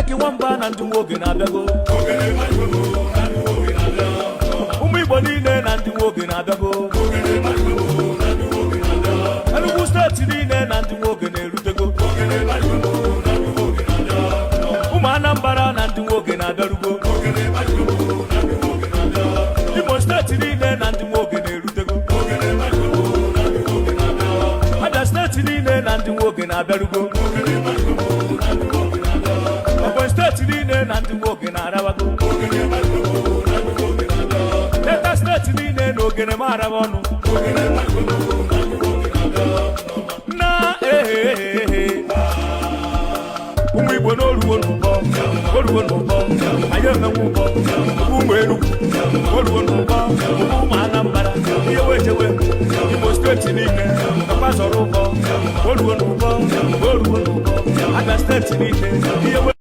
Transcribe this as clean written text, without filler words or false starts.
Mike Nwamba na ndị nwe oge na-abịago. Ụmụ Igbo niile na ndị nwe oge na-abịago. Enugu Steeti niile na ndị nwe oge na-erutego. Ụmụ Anambra na ndị nwe oge na-abịarugo. Imo Steeti niile na ndị nwe oge na-erutego. Abia Steeti niile na ndị nwe oge na-abịarugo. Ebonyi Steeti niile na ndị nwe oge na-arabago. Delta Steeti niile na ogene m araba ọnụ na ehehehe. Ụmụ Igbo n'oruwo n'ụbọ, oruwo n'ụbọ, anyị emenwe ụbọ. Ụmụ Enugwu, oruwo n'ụbọ. Ụmụ Anambra, ihe wejewe. Imo Steeti niile nakwa zọrọ ụbọ, oruwo n'ụbọ, oruwo n'ụbọ. Abia Steeti niile, ihe we.